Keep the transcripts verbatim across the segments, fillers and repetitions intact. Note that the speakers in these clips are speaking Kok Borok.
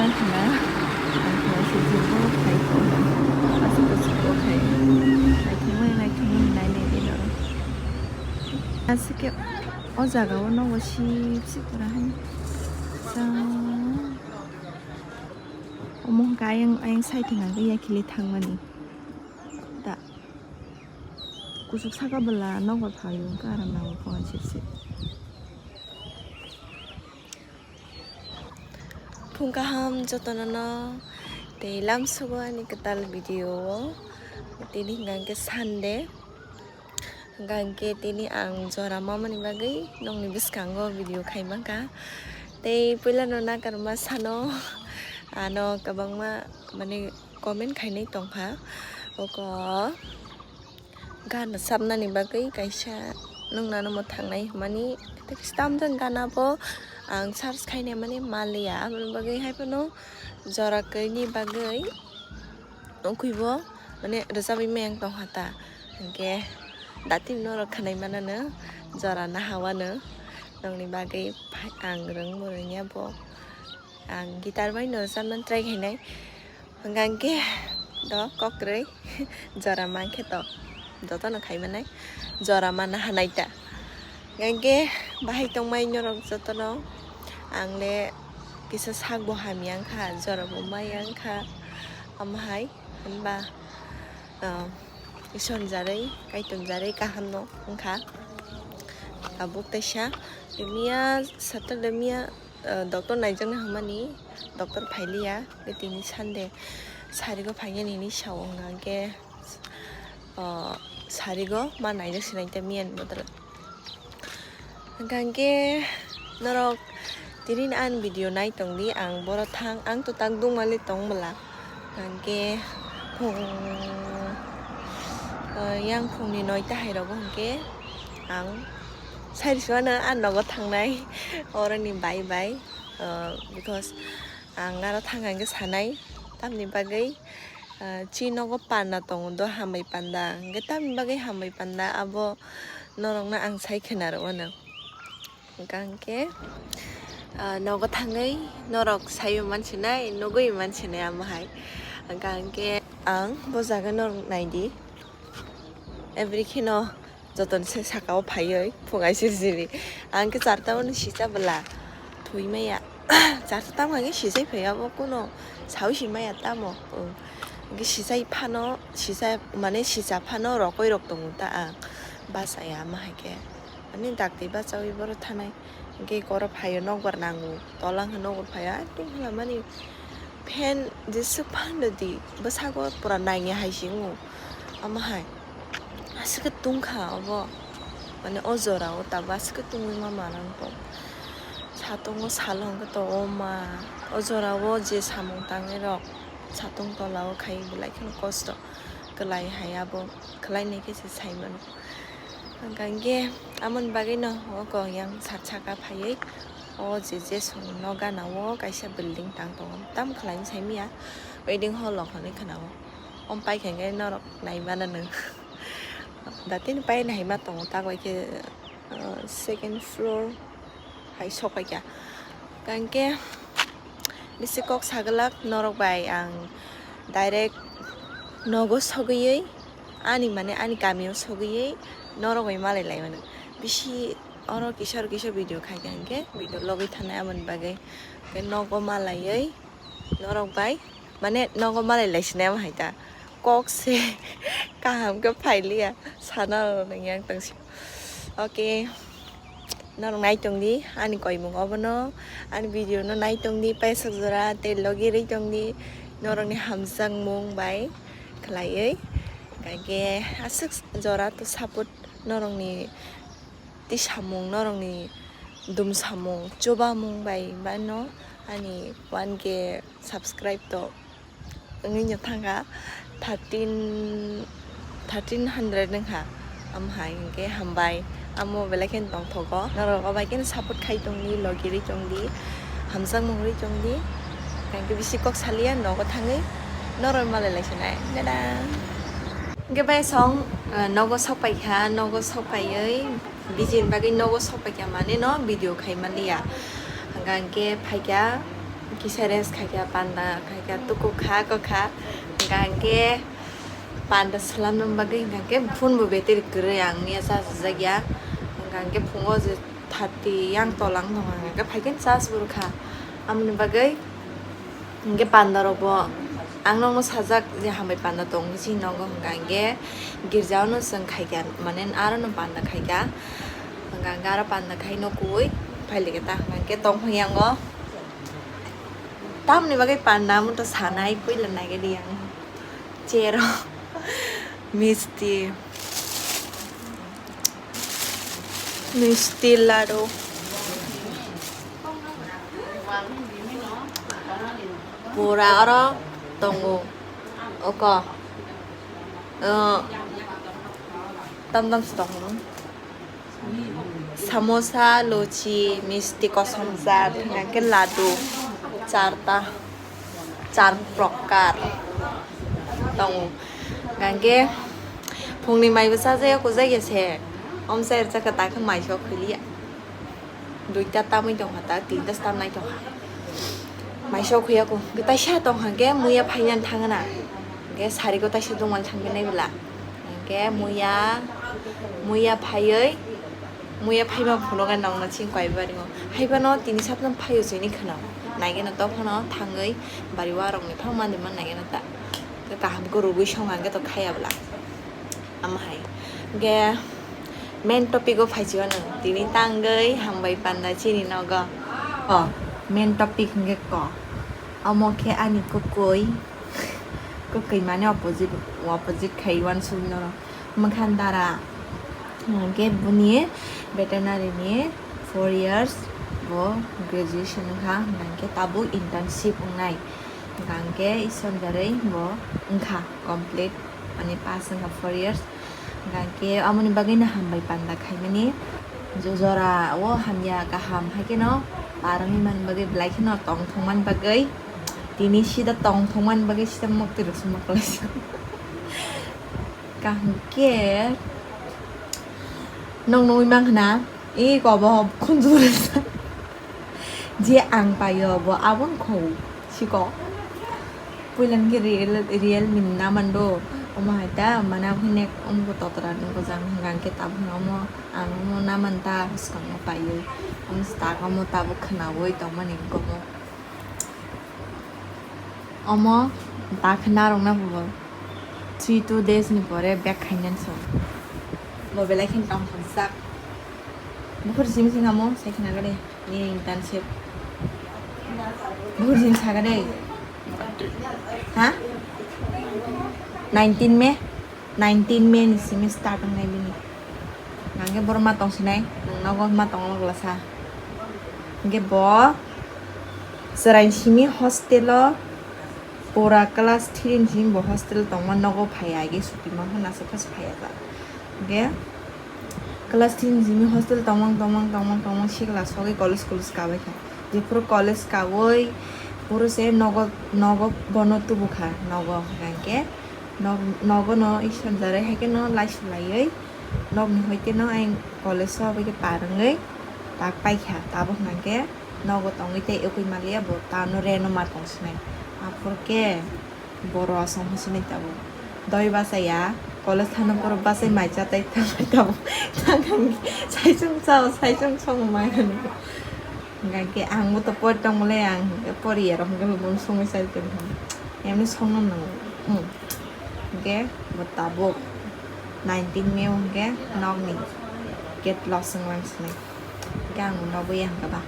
Na, ang khe waisa jibbo khai tongo. Aswk aswk bo khai. Naithokmani, naithokmani, nainai di no. Aswk khe o jaga o nogo sip sip pura hai. Chang. Omo hwnkha ayang, ayang side hwnkha khe yakli thangmani. Da. Kuchuk saka bwla nogo phaio hwnkha aram nango phone sip sip. Phung kaham jotono no tei lamsugo ani kwtal video o. Tini hwnkha khe Sunday. Hwnkha khe tini ang jora mamani bagwi nokni bwskango video khai mankha. Tei puilano nakarma sano ano kwbangma mane comment khainai tongkha. Oko gana sabnani bagwi kaisa nungnano mwthangnai hwnmani, tei tamjani gana bo ang search khainai mani manliya, aboni bagwi haiphano jora kwrwini bagwi ungkhuibo mane rwchapwi mayang tongkha ta, hinkhe datino norok khwnai manano jora nahawano nokni bagwi ang rwngbo rwngya bo. Ang guitar bai no rwchapna try khainai. Hwnkha hwnkhe do kokrwi jora mankhe to jotono khaimanai jora mana hanai ta. Hwnkha hwnkhe bahai tongmai norok jotono ang le kisa sak bo hamya wngkha, jora bo maya wngkha, omo hai hwnba, ah, Isor ni jarwi, Kaitor ni jarwi kaham no wngkha. Tabuk teisa miya Saturday miya, ah, doctor naijaknai hwnmani doctor phailiya, tei tini Sunday sarigo phainani hinwi sao, hwnkha hwnkhe, ah, sarigo ma naijak sinai tei miya ni bodol. Hwnkha hwnkhe norok tini ani video nai tongdi, ang boro thang, ang to tak dungmali tong bwla. Hwnkha hwnkhe phung, ah, yang phungni noita hai rogo hwnkhe ang sari suano a nogo thangnai oroni bai bai, ah, because ang aro thang hwnkhe sanai tamni bagwi, ah, chini nogo panda tongo do hambai panda, hwnkhe tamni bagwi hambai panda abo norokno ang sai khwna rwano. Hwnkha hwnkhe, ah, nogo thangwi norok saiwi mansinai, nugwi mansinai amo hai. Hwnkha hwnkhe ang bo jaga norok naidi. Every kheno jotono se saka o phaiwi phungai siri siri. Ang khe charta o no sisa bwla thwi maya. Charta tamo hwnkhe sisai phaiya bo kuno sawi si maya tamo. Hwnkhe sisai phano, sisa mane sisa phano rokoi rok tongo ta ang. Bachaya amo hai khe. Ani dakti bachawi boro thanai. Hwnkhe koro phaio nokbar nango. Tola hwnkhe nokbar phaio. Ai tungphla mani fan jeswk phan rwdi. Bwsago pura nangya hai se wngo. Omo hai. Aswk khe tungkha obo. Mane o jora o tabuk aswk khe tungwi ma manang tong. Satungo salo hwnkhe to o ma. O jora o je samung tangnai rok. Satung tola o khai belai kheno kosto. Kwlai hai abo. Khwlainai khe se sai mano. Hwnkha hwnkhe amoni bagwino oko yang sat saka phaiwi o je jesung no gana o kaisa building tang tongo, tam khwlaini sai manya wedding hall rok hinwi khwna o. Omo paikha hwnkhe norok nai mano nwng. Datini paina hai ma tongo, tak bai khe, ah, second floor hai sok paikha. Hwnkha hwnkhe bisi kok sagwlak norok bai ang direct nogo sogwi, ani mane ani kamio sogwi norok bai malai lai mano. Bisi oro kisa oro kisa video khaikha hwnkhe video logwi thanai, aboni bagwi hwnkhe nogo malaiwi norok bai mane nogo malai lai sinai omo hai ta kok se kaham khe phailiya sana rw nang yang tong si. Okay. Norok nai tongdi ani koimung obono, ani video no nai tongdi paisok jora tei logi rwi tongdi norokni hamjakmung bai khwlaiwi. Hwnkhe aswk jora to support norokni tisamung, norokni dumsamung, chubamung bai mano ani one K subscribe to wngwi no thangkha thirteen, thirteen hundred wngkha. Omo hai hwnkhe hambai, amo belai kheno tongthogo. Norok obai kheno support khai tongdi, logi rwi tongdi, hamjakmung rwi tongdi. Hwnkhe bisi kok saliya, nogo thangwi norok malai lai sinai. Dada. Hwnkhe bai song, ah, nogo sok paikha, nogo sok paiwi, bijini bagwi nogo sok paikha mane no video khai manliya. Hwnkha hwnkhe phaikha. Kisa rest khaikha, panda khaikha, tuku kha kokha. Hingkha hingke panda swlamna bagwi hingkha hingke phone bo battery kwrwi, ang miya charge rwjak ya. Hingkha hingke phungo je thirty yang tolang tongo, hingkha hingke phaikhe charge bo rwkha. Amoni bagwi hingke panda rok bo ang nokno sajak je hambai panda tong bisi nogo, hingkha hingke girja o no chwng khaikha, mane aro no panda khaikha. Hingkha hingke aro panda khai no kui phailikhe ta hingkha hingke tongphang yango. Tamoni bagwi panda amo to sanai puila naigadi ang. Chero. Misti. Misti laru. Pura oro tongo. Oko. O. Tam tam si tongo. Samosa, luchi, misti kosom jat, hingkhe ladu, charta, char prokar tongo. Hingkhe phungni maibo chajaya kujakya se, omsa erjakha takhe maisok khiliya. Duita tamwi tongkha ta, tinta se tamnai tongkha. Maisok khuya ko, hingkhe taisa tongkha hingkhe muya phainani thangna. Hingkhe sarigo taisa dongmani thangkhe nai bwla. Hingke muya, muya phaioi, muya phaima phunukha nokno chini kaibaringo. Haibano tini saplung phaio chini kheno. Naigeno tophano thangoi bari warokni phang manwi man naigeno ta. Kaham khe rugui song hangke to khaya bwla. Amo hai. Hingke main topic o phaichio nwng. Tini tangoi hambai panda chini nogo. O, main topic hingke ko. Omo khe ani kokoi. Kokoi mane opposite, opposite khai uansuk norok. Mwkhan dara, hwnkhe buni veterinary ni four years bo graduation wngkha, hwnkhe tabuk internship wngnai, hwnkhe isor jarwi bo wngkha complete, mane pass wngkha four years, hwnkhe amoni bagwino hambai panda khaimani. Jora o hamya kaham hai kheno parangwi mani bagwi, belai kheno tong thung mani bagwi. Tini sida tong thung mani bagwi sida mukti rok se maklai se. Kaham khe nong nugwi mankha na, i kobo khunju resa. Je ang paio bo aboni khou siko. Puila hwnkhe real, realme ni naman do. Omo hai ta mana hwnek omo totra ni bwjang hwnkha hwnkhe tabuk omo ang omo naman ta bwskango paiwi. Omo tak omo tabuk khwnaui tongmani gomo. Omo ta khe narwkna bo three two days ni pore back khainani song. Bo belai kheno tongthokjak. Bukhur simi singamo sai khna gade ni internship. Bukhur simi sa gade. Ha? Nineteen May. Nineteen May ni simi start wngnai bini. Hwnkhe borok ma tong sinai, nwng nogo ma tong glasa. Hwnkhe bo chwrai simi hostel o pura class three ni simi bo hostel tongma nogo phaiya, age sutima hwnna se phas phaiya ta. Hwnkhe class three ni simi hostel tongmang tongmang tongmang tongmang sikla sogwi college college kabaikha. Jephuru college kawi phuru se nogo, nogo bono tubukha nogo, hwnkhe nog-, nogono isonjarwi hai kheno laisu laiwi nokni hoiteno ayang college o bai khe par wngwi tak paikha. Tabuk hwnkhe nogo tongwi tei ukui maliya bo tano reno ma tong sinai. Aphuru khe boro asong sinai tabuk. Doi bachaya college thana phuru bachai mai cha tai tabuk. Saichung chao, saichung chao mai hwnwi. Hingkha khe ang bo to pori tongmole, ang hingkhe pori ya rok hingkhe bo songwi chai tongkha. Emni songno nango. Hmm. Hingkhe bo tabuk nineteen May o hingkhe nokni gate close wng lang sinai. Hingkhe ang bo nogo ya hingkha ba.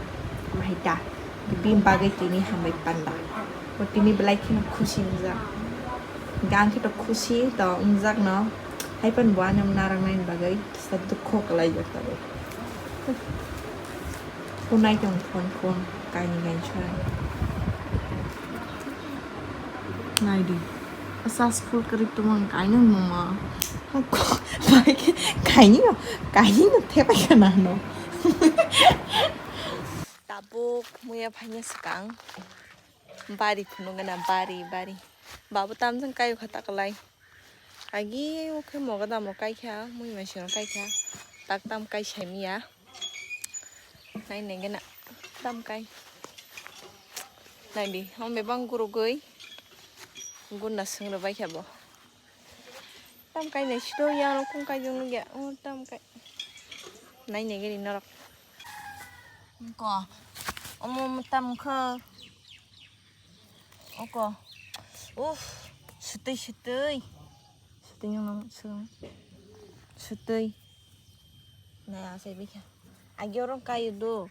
Bahai ta. Bini bagwi tini hambai panda. Bo tini belai kheno khusi wngjak. Hingkhe ang khe to khusi to wngjak no. Hai phano bo ano narwknani bagwi kisa dukho kwlaijak tabuk. Phone nai tong, phone, phone, kaini kaini sora. Nai di. Asa school kwrwi tongmang kaino mama. Bai khe kaini no, kaini no thepai khana no. Tabuk muya phaina swkang. Bari phunukgana, bari, bari. Babu tamjang kaio kha taklai. Agi o khe mogodamo kaikha, mui maisingno kaikha, tak tam kai saimiya. Nai nengena tam kai. Naidi, hom bebang gurugwi. Guna swngrwbai khe bo. Tam kai nai sito ya, no kung kai jong ya. O tam kai. Nai ne gari norok. Ko. Omo tam kho. Oko. Uff, sutui, sutui. Sutui nang nang sung. Sutui. Nai asai bikha. Agi orang kayu do.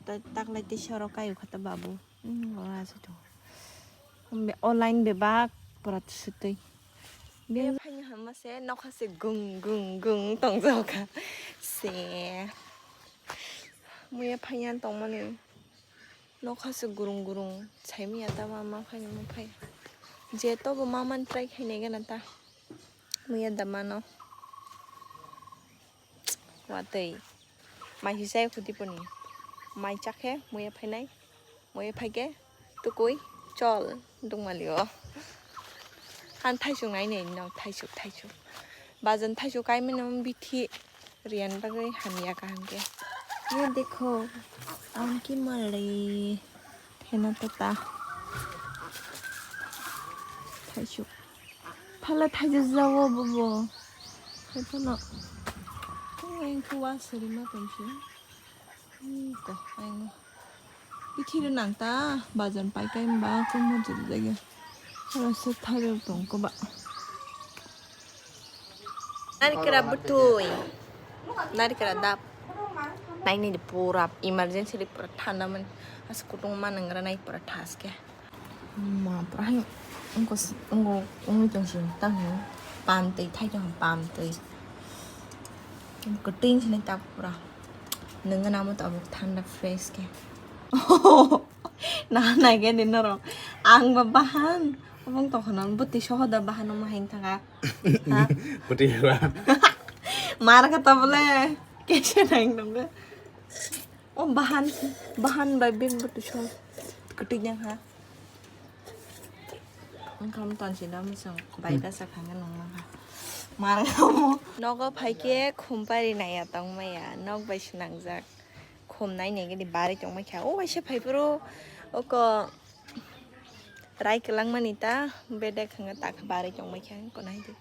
Ta-, tak lai tisa orang kayu kata babu. Hmm, orang asai tu. Be online bebak pura sutui. Be phanya hama se nokha se gung gung gung tong jauka. Se. Muya phanya tong mani. Nokha se gurung gurung saimanya ta ma ma phai ma phai. Je to bo ma man try khai nai gana ta. Muya da mano. Watwi. Mai si sai khuti poni. Mai chakhe muya phainai. Muya phaikhe tukui chol dungmali o. Han thaisuk nai nai no thaisuk thaisuk. Bajan thaisuk kai mano bithi. Riyan bagwi hamya kaham khe. Ye dekho, aam ki malai. Thena tota. Thaisuk. Phala thaijak jawo bobo. Haiphano. Ang kuwa sari ma tongsi. Ko, ang. Bithi rwnang ta, bajan pai kai ba, ko mo jil jage. Ora se thairok tong ko ba. Narikra butui. Narikra dap. Naini di pura emergency di pura thanda man. As kutung man ngra nai pura thas ke. Ma pura hai. Ungko s-, ungko ungko tong sing tang ni. Pam tei thai tong pam tei. Kuting sini tak pura. Nengana mo tabuk thanda fresh ke. Nah, naikhe de norok. Ang ba bahan. Obong tokhono bwtwi sohoda bahan omo hain thanga. Ha? Bwtwi ba. Mar kata bole. Kese naing nongkhe. O bahan, bahan bai beng bwtwi soho. Kwtwi nang ha. Wngkha wng tonsina mwchwng bai basa kha hwnkhe nung mankha. Mar kha omo. Nogo phaikhe khum pari naiya tongmaya. Nok bai swnamjak. Khum nai nai gini barwi tongmai kha. O waisa phai phuru oko rai kwlangmani ta bedek hwnga tak barwi tongmai kha. Oko nai di.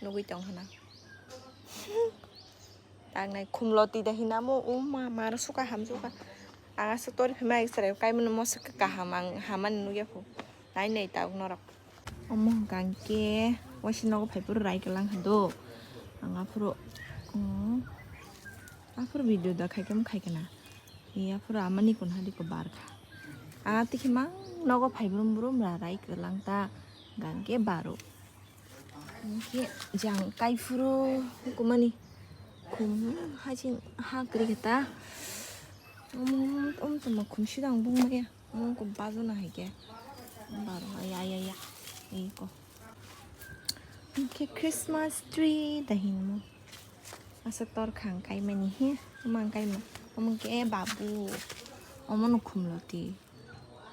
Nugwi tong hwna. Tangnai khumloti da hinamo, o ma, maro suka hamsuka. Ang aswk tori phai ma chwrai kaimano mo swk kaham ang hamani nugya kho. Nai nai tabuk norok. Omo hwnkha hwnkhe waisa nogo phai phuru rai kwlang kha do. Ang aphuru, mm, aphuru video da khai khe khai kana. Iya phuru amani kun hari ko bar kha. Ang tikhe mang nogo phai brum brum ra rai kwlang ta hwnkha hwnkhe baro. Hwnkhe jang kaiphuru hukumani khum haching ha kwrwi khe ta. Omo, omo tongma khum sidang bung maya. Omo khe bazuna hai khe. Baro ya, ya, ya. Eko. Hwnkhe Christmas tree da hinmo. Asa tor khang kaimani he. Omo ang kaima. Omo khe babu. Omo no khumloti.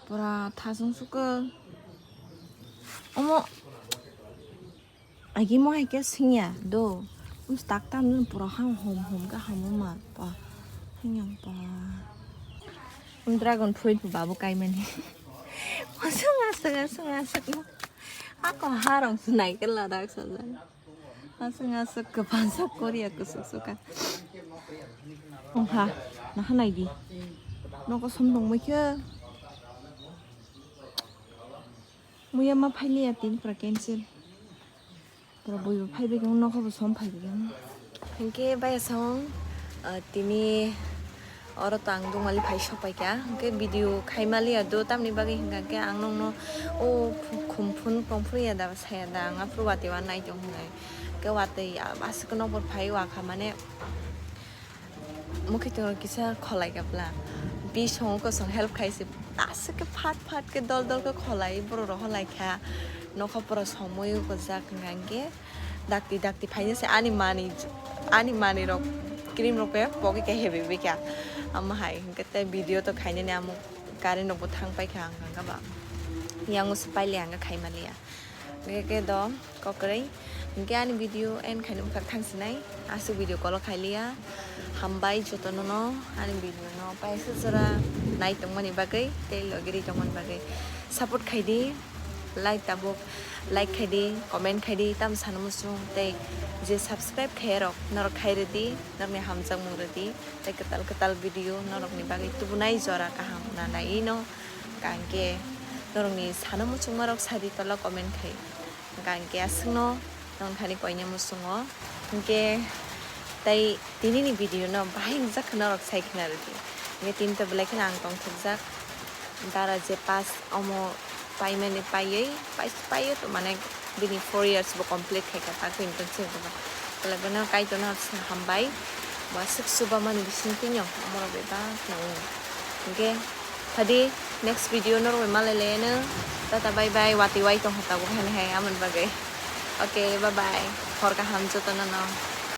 Pura thasung sukha. Omo. Agi mo hai khe singya do. Um, tak tam dun pura hang hom hom khe hamo ma pa. Hanyang pa. Um, dragon fruit bo babu kaimani. Aswk, aswk, aswk, aswk mo. Ako harong sunai khe ladak sajak. Aswk aswk kwpang sak Korea kwsuk swkha. Ongha, naha naidi. Nogo som tongmai khe. Muya ma phailiya tin pura cancel. Pura buibo phaibai khe nogo bo som phaibai khe. Hinkhe baya song, ah, tini Oro to ang dungmali phai sokpai kha, hwnkhe video khai maliya do, tamni bagwi hwnkha khe ang nokno o khum phun tongphuru ya da, saya da, ang aphuru watwi uanai tong hwnwi. Hwnkhe watwi aswk nokbar phai uakha, mane mukhuitongo kisa kholai kha bwla. Bisongo kosong help khai se, aswk khe phat phat khe dol dol khe kholai, borok rok holai kha, nokha pura somoi gojak hwnkha hwnkhe. Dakti dakti phaina se ani mani, ani mani rok cream rok khe pogwi khe hebi bikha. Amo hai hwnkhe tei video to khainani amo current rok bo thang paikha ang hwnka ba. Yang se pailiya hwnka khaimaliya. Hwnkhe khe do kokrwi. Hwnkhe ani video end khaina bwkhak thang sinai. Aswk video kolo khailiya. Hambai jotono no ani video no paisa jora. nai tongmani bagwi tei logi ri tongmani bagwi support khai di. Like tabuk, like khai di, comment khai di, tam sana muchung tei je subscribe khai rok norok khai rwdi, norokni hamjakmung rwdi tei kwtal kwtal video norokni bagwi tubunai jora kaham na nai no. Hwnkhe norokni sana muchungmarok sadi tola comment khai. Hwnkhe aswkno nongkhani koina muchungo. Hwnkhe tei tinini video no bahai wngjak khe norok sai khna rwdi. Hwnkhe tini to belai kheno ang tongthokjak. Dara je pass omo paimani paiwi, pais-, paiwi to mane bini four years bo complete khaikha, tak internship bo. Belai bono Kaitorno hambai. Bo aswk chubamani bisingtwi no omorok bebak no wngo. Hwnkhe phadi next video norok bai malai laino. Tata bye bye, watwi wai tongkha tabuk haino hai amoni bagwi. Okay, bye bye. Hor kaham jotono no.